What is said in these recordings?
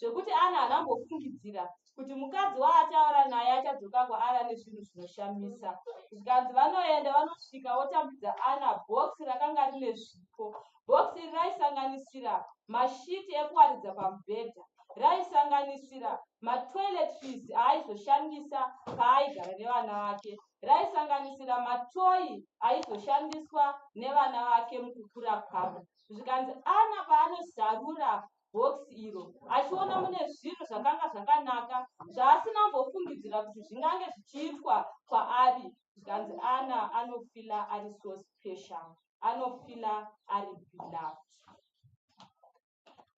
Zvekuti Ana haana kumbofungidzira kuti mukadzi waataura naye achadzoka kwaari ane zvinhu zvinoshamisa. Zvikanzi vanoenda vanosvika votambidza Ana bhokisi rakanga rine zvipo. Bhokisi iri raisanganisira mashiti ekuwaridza pamubhedha, raisanganisira matoiletries aaizoshandisa paaigara nevana vake, raisanganisira matoyi aizoshandiswa nevana vake mukukura kwavo. Zvikanzi Ana paanozarura bhokisi iro achiona mune zvinhu zvakanga zvakanaka zvaasina kumbofungidzira kuti zvingange zvichiitwa kwaari. Zvikanzi Ana anofila ari so special, anofila ari beloved.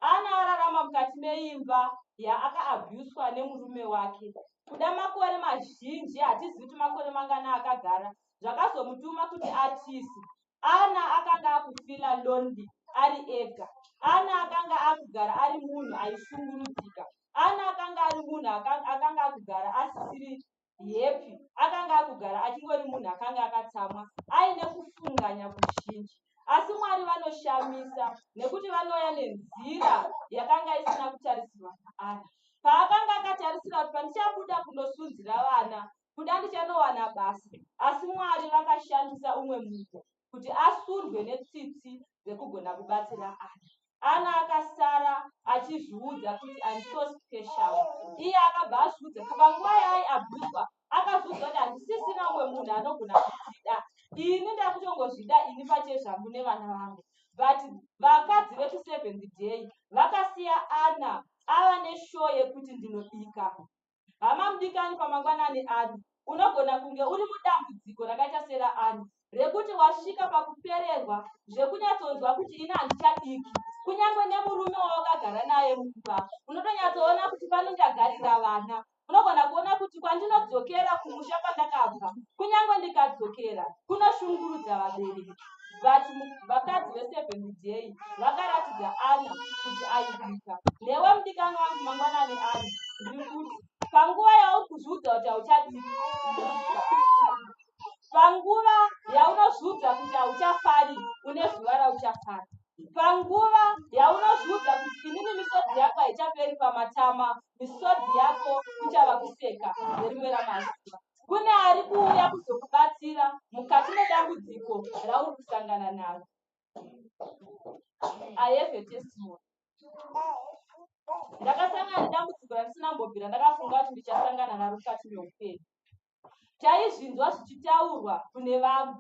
Ana ararama mukati meimba yaakaabhuswa nemurume wake kuda makore mazhinji, hatizivi kuti makore mangana akagara, zvakazomutuma kuti atisi. Ana akanga akufila lonely ari ega. Ana akanga akugara ari munhu aishungurudzika. Ana akanga ari munhu akanga akugara asisiri happy. Akanga akugara achingori munhu akanga akatsamwa aine kufunganya kuzhinji. Asi Mwari vanoshamisa nekuti vanouya nenzira yakanga isina kutarisirwa naAna. Paakanga akatarisira kuti pandichabuda kunosunzira vana, kuda ndichanowana basa, asi Mwari vakashandisa umwe munhu kuti asundwe netsitsi dzekugona kubatsira Ana. Ana akasara achizviudza kuti I'm so special. Iye akabva azviudza panguva yaaiabhuswa, akazviudza kuti handisisina umwe munhu anogona kundida. Ini ndakutongozvida ini pachezvangu nevana vangu. But vakadzi vekuSeventh Day vakasiya Ana ava neshow yekuti ndinobika. Hama mudikani, pamangwanani ano unogona kunge uri mudambudziko rakaita seraAna, rekuti wasvika pakupererwa zvekunyatsonzwa kuti ini handichadiki. Kunyange nemurume wawakagara naye mumba, unotonyatsoona kuti pano ndagarira vana. Unogona kuona kuti kwandinodzokera kumusha kwandakabva, kunyange ndikadzokera, kunoshungurudza vabereki. But vakadzi veSeventh Day vakaratidza Anna kuti aibika. Newe mudikani wangu mangwanani ano, ndiri kuti panguva yauri kuzviudza kuti hauchadiki, panguva yaunozviudza kuti hauchafari, une zuva rauchafara. Panguva yaunozviudza kuti inini misodzi yako haichaperi pamatama, misodzi yako ichava kuseka nerimwe ramazuva. Kune ari kuuya kuzokubatsira mukati medambudziko rauri kusangana naro. I have a testimony. Ndakasangana nedambudziko randisina kumbobvira ndakafunga kuti ndichasangana naro mukati meupenyu. Taizvinzwa zvichitaurwa kune vamwe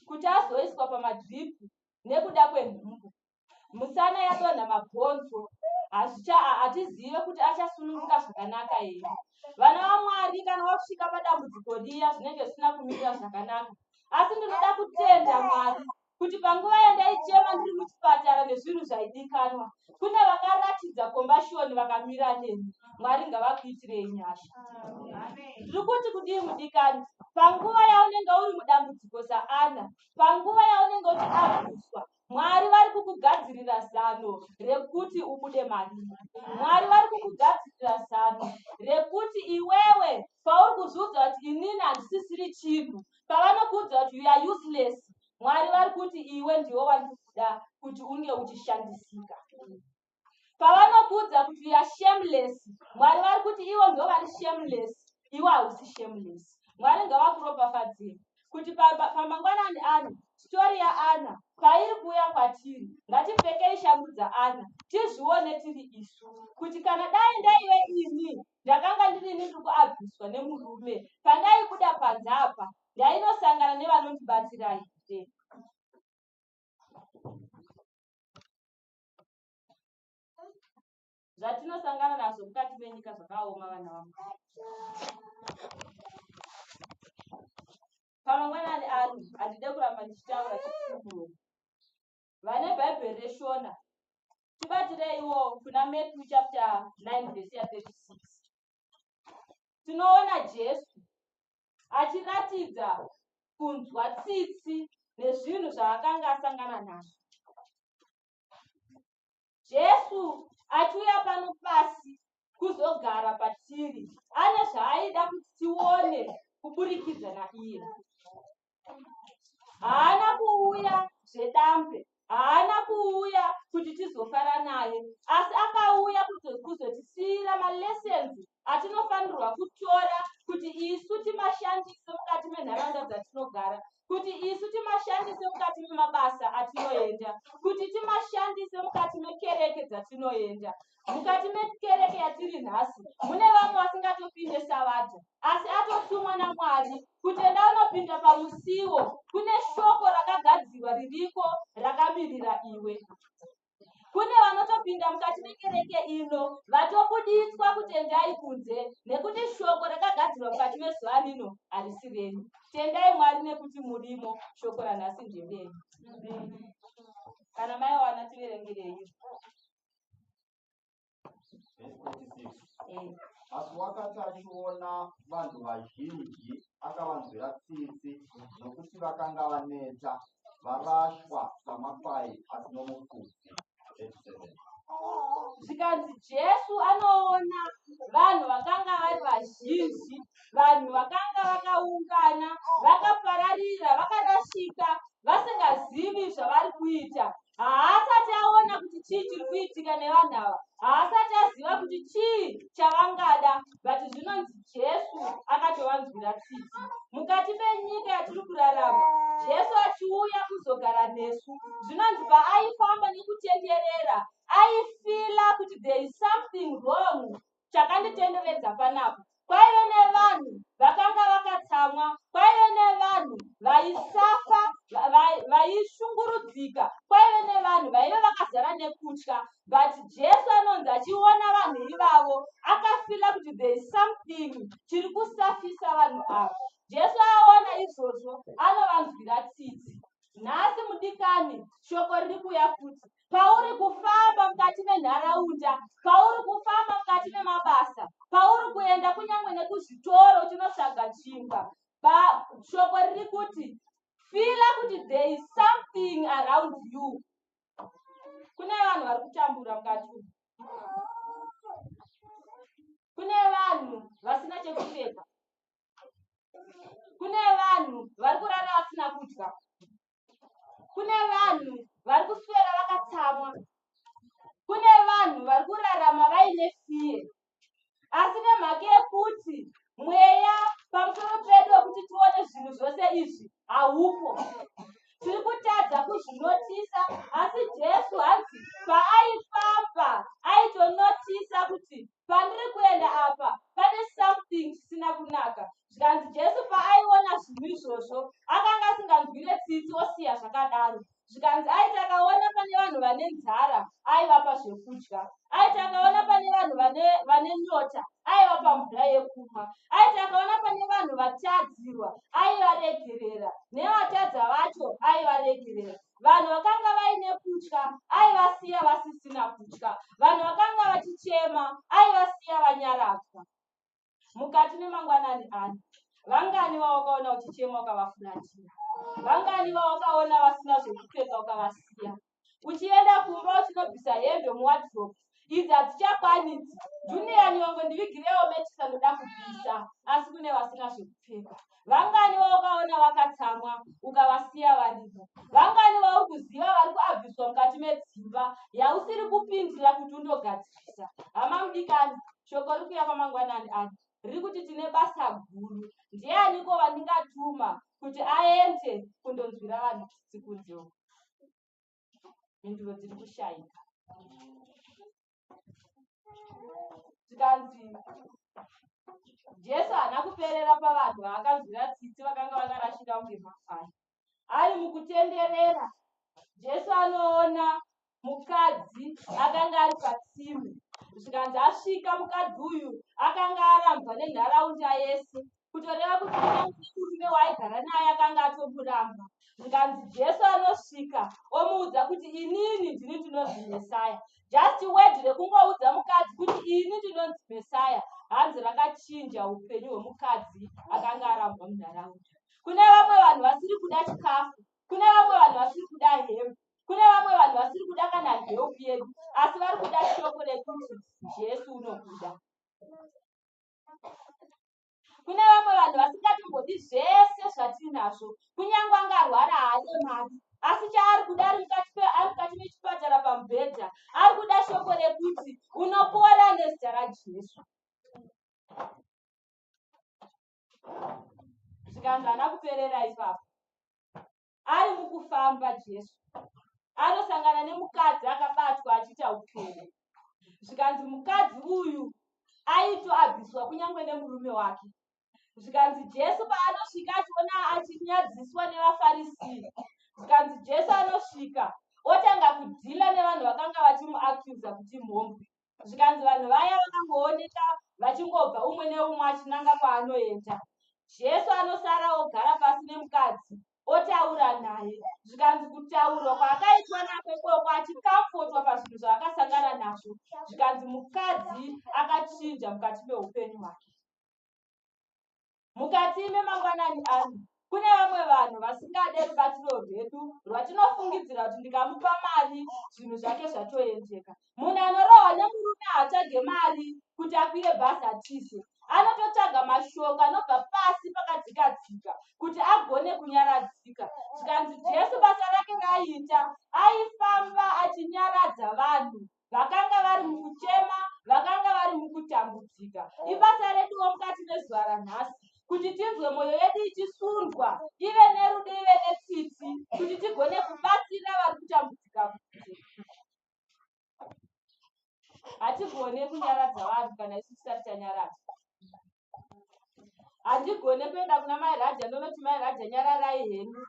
kuti azoiswa pamadrip nekuda kwenhumbu. Musana yadonha mabhonzo hazvicha hatizive kuti achasununguka zvakanaka here. Vana vaMwari kana wasvika padambudziko riya zvinenge zvisina kumirira zvakanaka. Asi ndinoda kutenda Mwari kuti panguva yandaichema ndiri muchipatara nezvinhu zvaidikanwa, kune vakaratidza kombashoni vakamira neni. Mwari ngavakuitirei nyasha. Ndiri kuti kudii mudikani, panguva yaunenge uri mudambudziko saAna, panguva yaunenge uchiabhuswa, Mwari vari kukugadzirira zano rekuti ubude mariri. Mwari vari kukugadzirira zano rekuti iwewe pauri kuzviudza kuti inini handisisiri chinhu, pavanokuudza kuti you are useless, Mwari vari kuti iwe ndiwe wandiri kuda kuti unge uchishandisika. Pavanokuudza kuti you are shameless, Mwari vari kuti ivo ndivo vari shameless, iwe hausi shameless. Mwari ngavakuropafadzei kuti pamangwanani ano stori yaAna pairi kuuya kwatiri, ngatipfekei shangu dzaAna tizvione tiri isu kuti kana dai ndaive ini ndakanga ndiri ini ndiri kuabhuswa nemurume, pandaibuda panze apa ndainosangana nevanondibatsira here? Zvatinosangana nazvo mukati menyika zvakaoma vana vangu. Pamangwanani ano handide kuramba ndichitaura chikuru. Vane Bhaibheri reShona tibatireiwo kuna Matthew chapter 9 verse ya 36. Tinoona Jesu achiratidza kunzwa tsitsi nezvinhu zvaakanga asangana nazvo. Jesu achiuya pano pasi kuzogara patiri, ane zvaaida kuti tione kuburikidza naiye. Haana kuuya zvedambe, haana kuuya kuti tizofara naye, asi akauya kuzotisiyira Mukati mekereke yatiri nhasi mune vamwe vasingatopinde Savata, asi atotumwa naMwari kuti enda unopinda pamusiwo, kune shoko rakagadzirwa ririko rakamirira iwe. Kune vanotopinda mukati mekereke ino vatobuditswa kuti endai kunze nekuti shoko rakagadzirwa mukati mezuva rino harisi renyu. Tendai Mwari nekuti murimo, shoko ranhasi nderenyu. Kana maiwana tiverengerei. Verse 36. Asi wakati achiona vanhu vazhinji, akavanzwira tsitsi, nokuti vakanga vaneta, varashwa samakwai asino mufudzi. 37. Zvikanzi Jesu anoona vanhu vakanga vari vazhinji, vanhu vakanga vakaungana, vakapararira, vakarashika, vasingazivi zvavari kuita. Haasati aona kuti chii chiri kuitika nevanhu ava, haasati aziva kuti chii chavangada, but zvinonzi Jesu akatovanzwira tsitsi. Mukati menyika yatiri kurarama, Jesu achiuya kuzogara nesu, zvinonzi paaifamba nekutenderera, aifila kuti there is something wrong chakanditenderedza panapa. Kwaive nevanhu vakanga vakatsamwa, kwaive nevanhu vaisafa, vaishungurudzika, kwaive nevanhu vaive vakazara nekutya. But Jesu anonzi achiona vanhu ivavo, akafila kuti there is something chiri kusafisa vanhu ava. Jesu aona izvozvo, anovanzwira tsitsi. Nhasi mudikani, shoko riri kuuya futi. Pauri kufamba mukati menharaunda, pauri kufamba mukati memabasa, pauri kuenda kunyange nekuzvitoro uchinotsvaga chingwa, shoko riri kuti fila kuti there is something around you. Kune vanhu vari kutambura mukati umu. Kune vanhu vasina chekupfeka. Kune vanhu vari kurara vasina kudya. Kune vanhu vari kuswera vakatsamwa. Kune vanhu vari kurarama vaine fiye. Asi nemhaka yekuti mweya pamusoro pedu wekuti tione zvinhu zvose izvi haupo, tiri kutadza kuzvinotisa. Asi Jesu hanzi paaifamba aitonotisa kuti pandiri kuenda apa pane something chisina kunaka. Zvikanzi Jesu paaiona zvinhu izvozvo akanga asinganzwire tsitsi osiya zvakadaro. Zvikanzi aiti akaona pane vanhu vane nzara aivapa zvekudya, aiti akaona pane vanhu vane nyota aivapa mvura yekumwa, aiti akaona pane vanhu vatadzirwa aivaregerera, nevatadza vacho aivaregerera. Vanhu vakanga vaine kutya aivasiya vasisina kutya, vanhu vakanga vachichema aivasiya vanyaradzwa. Mukati memangwanani ano, vangani vawakaona uchichema ukavafuratira? Vangani vawakaona vasina zvekupfeka ukavasiya? Uchienda kumba uchinobvisa hembe muwadhiropu, idzi hadzichakwani idzi. Junior Nyongo ndivigirewo mechisa ndoda kupisa, asi kune vasina zvekupfeka. Vangani vawakaona vakatsamwa ukavasiya varimo? Vangani vauri kuziva vari kuabviswa mukati medzimba yausiri kupindira kuti undogadzirisa? Hama mudikani, shoko riri kuuya pamangwanani ano riri kuti tine basa guru. Ndianiko wandingatuma kuti aende kundonzwira vanhu tsitsi kunze uko? Mhinduro dziri kushaika. Zvikanzi Jesu haana kuperera pavanhu vaakanzwira tsitsi vakanga vakarashika kunge makwai. Ari mukutenderera, Jesu anoona mukadzi akanga ari patsime. Zvikanzi asvika mukadzi uyu akanga arambwa nenharaunda yese, kutoreva kuti kunyange nemurume waaigara naye akanga atomuramba. Zvikanzi Jesu anosvika omuudza kuti inini ndini ndinonzi Mesaya. Just word rekungoudza mukadzi kuti ini ndinonzi Mesaya, hanzi rakachinja upenyu hwemukadzi akanga arambwa munharaunda. Kune vamwe vanhu vasiri kuda chikafu, kune vamwe vanhu vasiri kuda hembe, kune vamwe vanhu vasiri kuda kana help yedu, asi vari kuda shoko rekuti Jesu unokuda. Kune vamwe vanhu vasingatombodi zvese zvatinazvo, kunyange angarwara haane mari, asi chaari kuda ari mukati mechipatara pamubhedha, ari kuda shoko rekuti unopora nezita raJesu. Zvikanzi haana kuperera ipapo. Ari mukufamba Jesu anosangana nemukadzi akabatwa achiita upombwe. Zvikanzi mukadzi uyu aitoabviswa kunyange nemurume wake. Zvikanzi Jesu paanosvika achiona achinyadziswa nevaFarisi, zvikanzi Jesu anosvika otanga kudhila nevanhu vakanga vachimuacusa kuti mhombwe. Zvikanzi vanhu vaya vakangooneka vachingobva umwe neumwe achinanga kwaanoenda. Jesu anosara ogara pasi nemukadzi otaura naye. Zvikanzi kutaurwa kwaakaitwa nako ikoko achikamfotwa pazvinhu zvaakasangana nazvo, zvikanzi mukadzi akachinja mukati meupenyu hwake. Mukati memangwanani ano, kune vamwe vanhu vasingade rubatsiro rwedu rwatinofungidzira kuti ndikamupa mari zvinhu zvake zvatoendeka. Munhu anorohwa nemurume haatsvage mari kuti akwire bhazi atize. Anototsvaga mashoko anobva pasi pakadzikadzika kuti agone kunyaradzika. Zvikanzi Jesu basa rake raaiita aifamba achinyaradza vanhu vakanga vari mukuchema, vakanga vari mukutambudzika. Ibasa reduwo mukati mezuva ranhasi kuti tinzwe mwoyo yedu ichisundwa, ive nerudo, ive netsitsi, kuti tigone kubatsira vari kutambudzika kunze. Hatigone kunyaradza vanhu kana isu tisati tanyaradzwa. Handigone kuenda kuna mai Raja ndonoti mai Raja nyararai henyu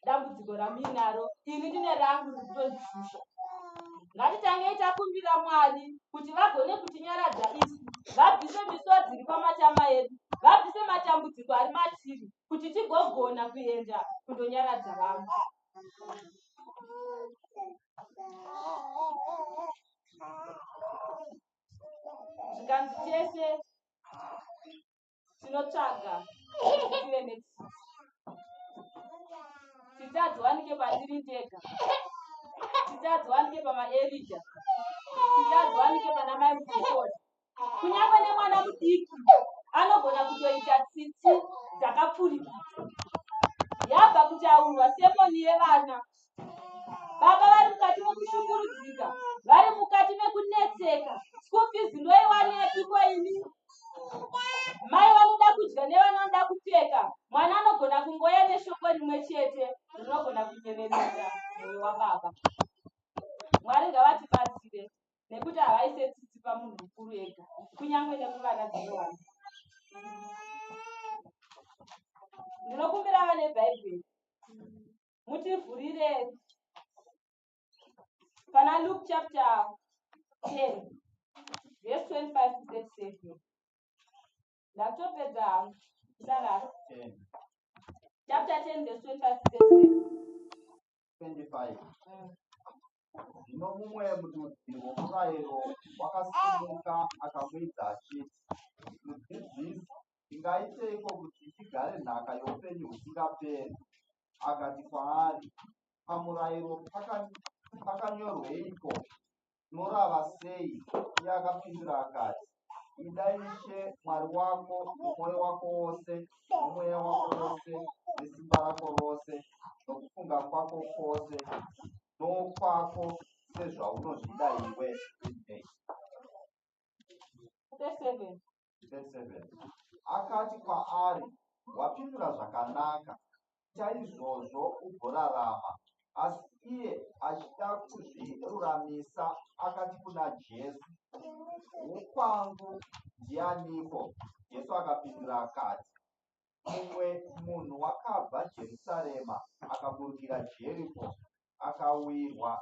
dambudziko ramuinaro, ini ndine rangu riri kutondishusha. Ngatitangei takumbira Mwari kuti vagone kutinyaradza isu, vabvise misodzi iri pamatama edu, vabvise matambudziko ari matiri kuti tigogona kuenda kundonyaradza vamwe. Zvikanzi tese tinotsvaga kuti tive netsitsi. Tsitsi hadziwanike pandiri ndega, tsitsi hadziwanike pamaerija, tsitsi hadziwanike pana mai mukukoti. Kunyange nemwana mudiki anogona kutoita tsitsi dzakapfurikidza. Yabva kutaurwa semoni yevana. Baba vari mukati mekushungurudzika, vari mukati mekunetseka. School fees ndoiwanepi ko ini? Mai vanoda kudya nevana vanoda kupfeka. Mwana anogona kungouya neshoko rimwe chete rinogona kunyevenutsa mwoyo wababa. Mwari ngavatibatsire nekuti havaise tsitsi pamunhu mukuru ega, kunyange nekuvana dzinowanikwa. Ndinokumbira vane Bhaibheri mutivhurire pana Luke chapter 10 verse 25 to 37. Ndakutopedza hangu sarasa. Chapter 10 verse 25 to 37. 25 Zvino mumwe mududzi womurayiro wakasimuka akamuidza achiti, Mudzidzisi, ndingaiteiko kuti ndigare nhaka youpenyu husingaperi? Akati kwaari, Pamurayiro pakanyorweiko? Unorava sei? Iye akapindura akati, Ida Ishe Mwari wako nomwoyo wako wose, nomweya wako wose, nesimba rako rose, nokufunga kwako kwose, nokwako sezvaunozvida iwe. 37. 37 Akati kwaari, Wapindura zvakanaka, ita izvozvo ugorarama. Asi iye achida kuzviruramisa akati kuna Jesu, Wokwangu ndianiko? Jesu akapindura akati, Mumwe munhu wakabva Jerusarema akaburukira Jeriko, akawirwa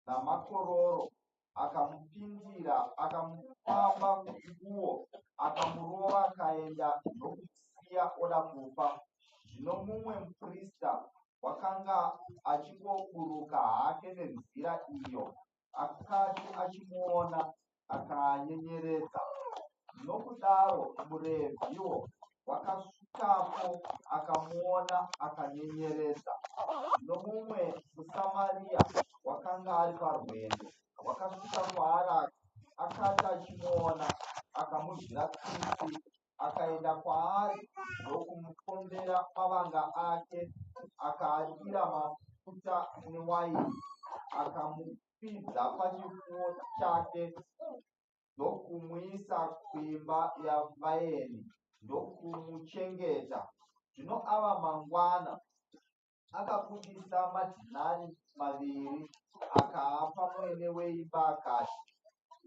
namakororo, akamupindira, akamupamba nguo, akamurova, akaenda ndokusiya oda kufa. Zvino mumwe muprista wakanga achingoburuka hake nenzira iyo, akati achimuona, akaanyenyeredza. Nokudaro muRevhiwo wakasvikapo akamuona akanyenyeredza. Zvino mumwe muSamaria wakanga ari parwendo wakasvika kwaari, akati achimuona, akamunzwira tsitsi, akaenda kwaari ndokumupombera mavanga ake, akaadira mafuta newaini, akamukwidza pachipfuwo chake ndokumuisa kuimba yavaeni ndokumuchengeta. Zvino ava mangwana, akabudisa madhinari maviri akaapa mwene weimba akati,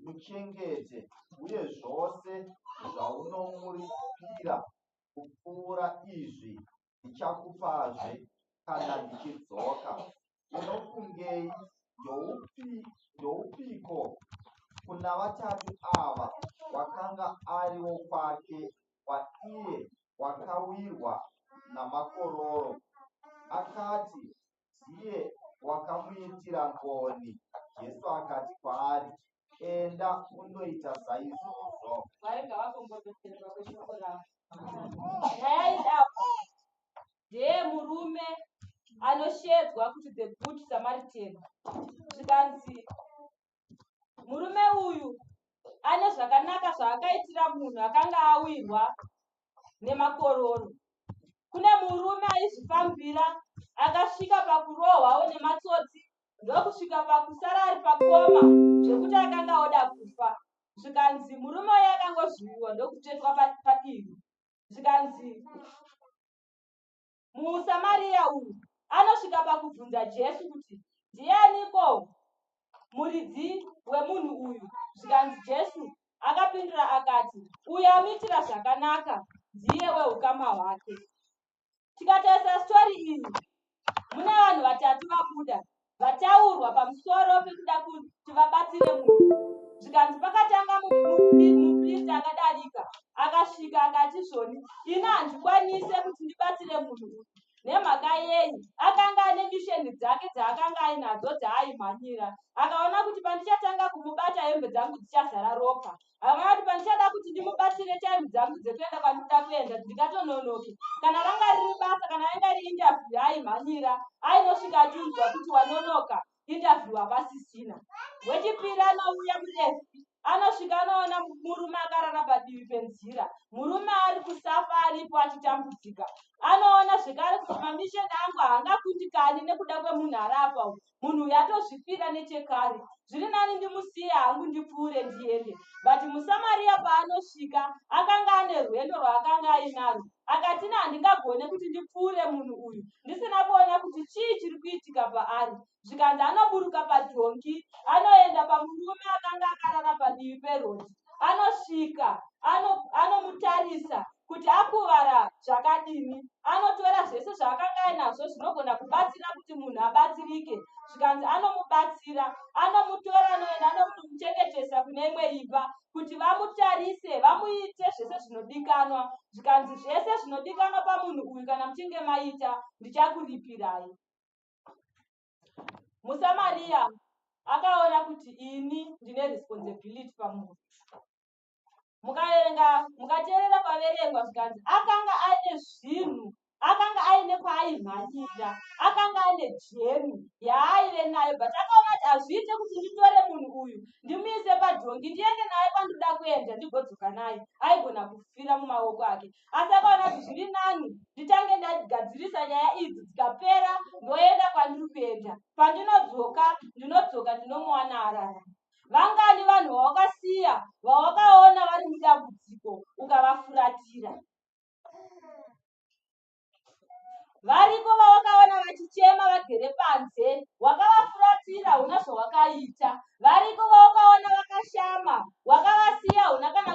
Muchengete, uye zvose zvaunomuripira kupfuura izvi ndichakupazve kana ndichidzoka. Unofungei? Ndoupi, ndoupiko kuna vatatu ava wakanga ari wokwake waiye wakawirwa namakororo? Akati, Ndiye wakamuitira ngoni. Jesu akati kwaari, Enda undoita saizvozvo. Mwari ngavakomborerwe kweshoko ravo. Nyaya iri apa ndeyemurume anoshedzwa kuti the good Samaritan. Zvikanzi murume uyu ane zvakanaka zvaakaitira munhu akanga awirwa nemakororo. Kune murume aizvifambira akasvika pakurohwawo nematsotsi ndokusvika pakusara ari pakoma zvekuti akanga oda kufa. Zvikanzi murume uye akangozviwiwa ndokutsvetwa padivi. Zvikanzi muSamariya uyu anosvika pakubvunza Jesu kuti ndianiko muridzi wemunhu uyu? Zvikanzi Jesu akapindura akati uyo amuitira zvakanaka ndiye weukama hwake. Tikatarisa sitori iyi mune vanhu vatatu vabuda vataurwa pamusoro pekuda kuti vabatsire munhu. Zvikanzi pakatanga mupristi akadarika akasvika akati zvoni ini handikwanise kuti ndibatsire munhu uyu nemhaka yei akanga ane misheni dzake dzaakanga ainadzo dzaaimhanyira akaona kuti pandichatanga kumubata hembe dzangu dzichazara ropa Akaona kuti pandichada kuti ndimubatsire time dzangu dzekuenda kwandinoda kuenda ndingatononoke. Kana ranga riri basa kana yanga iri interview yaaimhanyira ainosvika achiudzwa kuti wanonoka interview hapasisina. Wechipiri anouya murefi anosvika anoona murume akarara padivi penzira. Murume ari kusafa aripo achitambudzika. Anoona zvekare kuti mamisheni angu haangakundikani nekuda kwemunhu ari apa uyu. Munhu uyu atozvifira nechekare. Zviri nani ndimusiye hangu ndipfuure ndiende. But muSamaria paanosvika akanga ane rwendo rwaakanga ainarwo. Akati ini handingagone kuti ndipfuure munhu uyu ndisina kuona kuti chii chiri kuitika paari. Zvikanzi anoburuka padhonki anoenda pamurume akanga akarara padivi perodhi. Anosvika anomutarisa ano kuti akuvara zvakadini. Anotora zvese zvaakanga ainazvo zvinogona kubatsira kuti munhu abatsirike. Zvikanzi anomubatsira, anomutora anoenda anomuchengetesa kune imwe imba kuti vamutarise, vamuite zvese zvinodikanwa. Zvikanzi zvese zvinodikanwa pamunhu uyu kana muchinge maita ndichakuripirai. MuSamaria akaona kuti ini ndine responsibility pamunhu. Mukaverenga mukateerera paverengwa zvikanzi akanga aine zvinhu akanga aine kwaaimhanyira akanga aine jeni yaaive nayo but akaona kuti hazviite kuti nditore munhu uyu ndimuise padhongi ndiende naye kwandoda kuenda ndigodzoka naye aigona kufira mumaoko ake asi akaona kuti zviri nani nditange ndagadzirisa nyaya idzi dzikapera ndoenda kwandiri kuenda pandinodzoka ndinodzoka ndinomuwana ararama Vangani vanhu vawakasiya vawakaona vari mudambudziko ukavafuratira? Variko vawakaona vachichema vagere panze wakavafuratira huna zvawakaita. Variko vawakaona vakashama wakavasiya huna kana